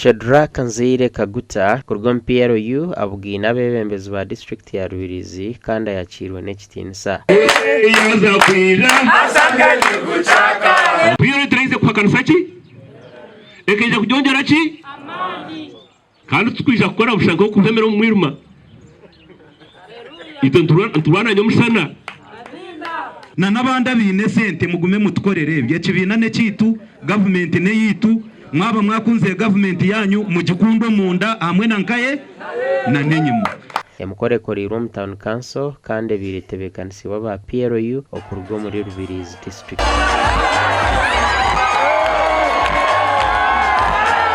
Shedrack Nzeire Kaguta kuruga omu PLU abugaine abeebembezi ba disiturikiti ya Rubirizi kandi ayakiirwe n'ekitiinisa. PLU teraije kuhakanisa ki? Ekaija kugyongyera ki? Kandi titukwija kukora busha nk'okuhemera omu mwirima. Itwe niturwana nyomushana. Na n'abandi abaine esente mugume mutukorere ebyo. Ekibiina n'ekyaitu, gavumenti n'eyaitu. Mwaba mwakunzire gavumenti yaanyu mugikunde omunda hamwe na nkahe? Na n'enyima. Emikoro ekoreirwe omu Town Council kandi ebaire etebeekanisiibwe aba PLU okuruga omuri Rubirizi District.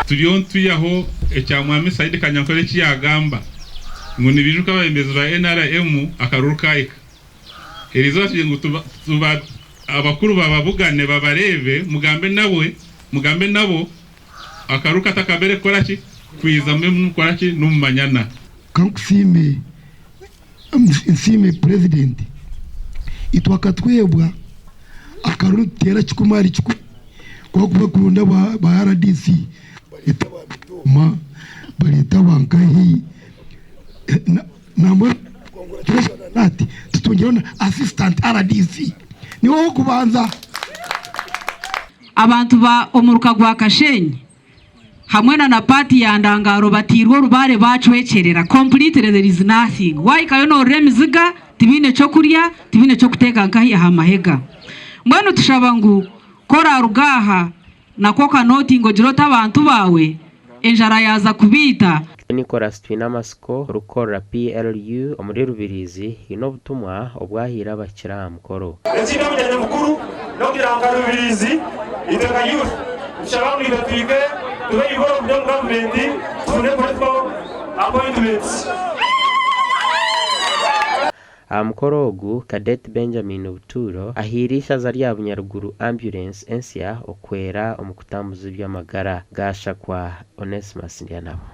Turiyo nitwihaho ekya Mwami Saidi Kanyankore eki yaagamba ngu nibaijuka abeebembezi ba NRM akaruru kaahika. Eriizooba tugire ngu tuba abakuru bababugane babareebe mugambe nawe mugambe nabo akaruru katakabere kukora ki kwiza mube nimukora ki nimumanyana. Ka nkusiime, nsiime Purezidenti. Itwe akatwebwa akaruru nituteera kikumi ahari kikumi ku barikuba kuronda ba RDC bareeta ba Mitooma, bareeta ba Nkahi nambwenu congratulations nati tutungireho na assistant RDC niwe w'okubanza. Abantu ba omuruka gwa Kashenyi hamwe na na paati ya Ndangaro batiirwe orubaare baacwekyerera completely there is nothing. Waahikayo noorira emiziga, tibaine ky'okurya, tibaine ky'okuteeka nkahi aha mahega. Mbwenu tushaba ngu ku oraaruga aha nakwo okanootinga ogire oti abantu baawe enjara yaaza kubaita. Nicholas Twinamatsiko orikukorera PLU omuri Rubirizi haine obutumwa obu ahaire abahikire aha mukoro. Ekindi omunyanya mukuru n'okugira ngu nka Rubirizi itwe nka youth nitushaba ngu itwe tuhike tube involved omu gavumenti tufune political appointments. Aha mukoro ogu, Cadet Benjamin Buturo ahaire eishaza rya Bunyaruguru ambulance ensya okuhwera omu kutambuza eby'amagara. Gashakwa Onesmus Ndyanabo.